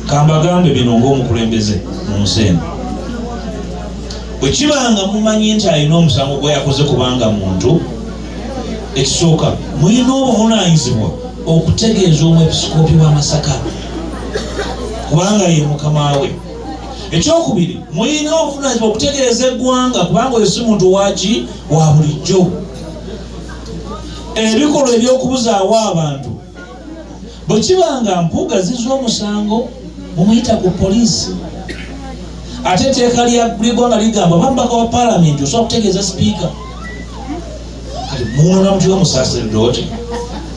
Kambagambe bino ng'omukulembeze mu nsi eno, bwe kiba nga mumanyi nti alina omusango gwe yakoze kubanga muntu, ekisooka mulina obuvunaanyizibwa okutegeeza omwepisikoopi wa Masaka kubanga ye mukama we. Ekyokubiri, mulina obuvunaanyizibwa okutegeeza eggwanga kubanga oyo si muntu waki wa bulijjo. Ebikolwa eby'okubuzaawo abantu bwe kiba nga Mpuuga zizza omusango, mumuyita ku poliisi. Ate etteeka ly'eggwanga ligamba oba mubaka wa paalamenti osobola kutegeeza sipiika. Kati munona mutyo omusaserdooti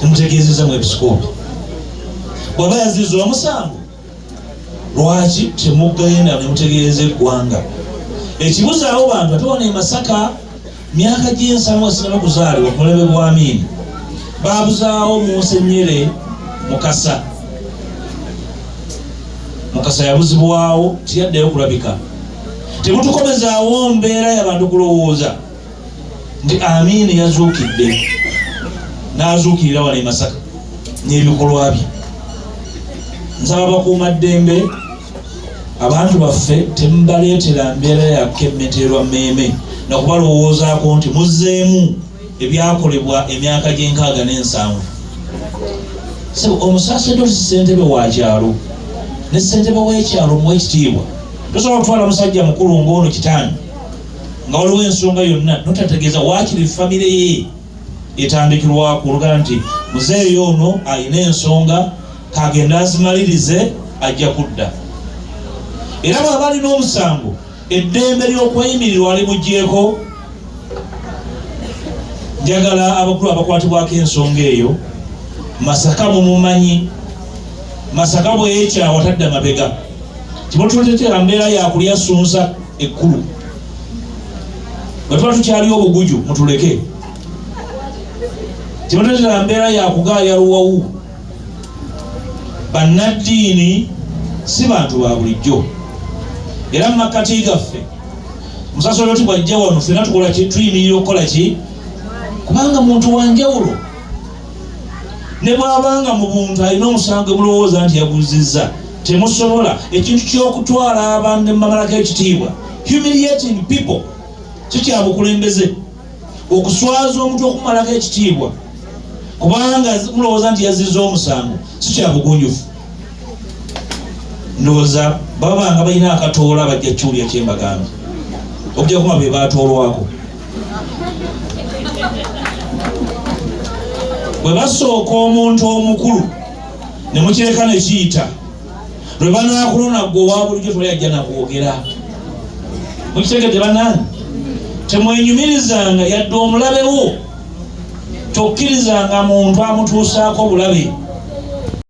temutegeezeza mwepisikoopi bw'aba yazizza omusango, lwaki temugenda ne mutegeeza eggwanga? Ekibuzaawo bantu ate wano e Masaka myaka gy'ensanvu sinaba kuzaalibwa ku mulembe gwa Amiini babuzaawo Munsenyere Mukasa. Mukasa yabuzibwawo tiyaddayo kulabika. Temutukomezaawo mbeera y'abantu kulowooza nti Amiini yazuukidde n'azuukirira wano e Masaka n'ebikolwa bye. Nsaba bakuumaddembe abantu baffe temubaleetera mbeera yakemmeterwa mmeeme na kubalowoozaako nti muzzeemu ebyakolebwa emyaka gy'enkaaga n'ensanvu. Omusaaserdoti si ssentebe wa kyalo, ne ssentebe w'ekyalo muwe ekitiibwa. Tosobola kutwala musajja mukulu ng'ono kitange nga waliwo ensonga yonna notategeeza waakiri famire ye etandikirwako oluganda nti muzeeyi ono alina ensonga kagenda azimalirize ajja kudda. Era bw'aba alina omusango eddembe ly'okweyimirirwa alimuggyeko. Njagala abakulu abakwatibwako ensonga eyo, Masaka mumumanyi, Masaka bweyekyawa tadda mabega. Kimututetera mbeera yakulya ssunsa ekkulu. Bwe tuba tukyali obuguju mutuleke. Kimututetera mbeera yakugaaya luwawu. Bannaddiini si bantu ba bulijjo, era mu makkati gaffe omusaserdooti bw'ajja wano ffenna tukola ki? Tuyimirira okukola ki? Kubanga muntu wa njawulo. Ne bw'abanga mu buntu alina omusango mulowooza nti yaguzizza, temusobola. Ekintu ky'okutwala abantu ne mubamalako ekitiibwa, humiliating people, si kya bukulembeze. Okuswaza omuntu okumumalako ekitiibwa kubanga mulowooza nti yazizza omusango si kya bugunjufu. Ndowooza baba nga balina akatoola bajja kiwulira kye mbagambye, okujja kuma be baatoolwako. Bwe basooka omuntu omukulu ne mukireka ne kiyita, lwe banaakulona ggwe owa bulijjo tewali ajja na kwogera. Mukitegedde bannange? Temwenyumirizanga yadde omulabe wo, tokkirizanga muntu amutuusaako bulabe.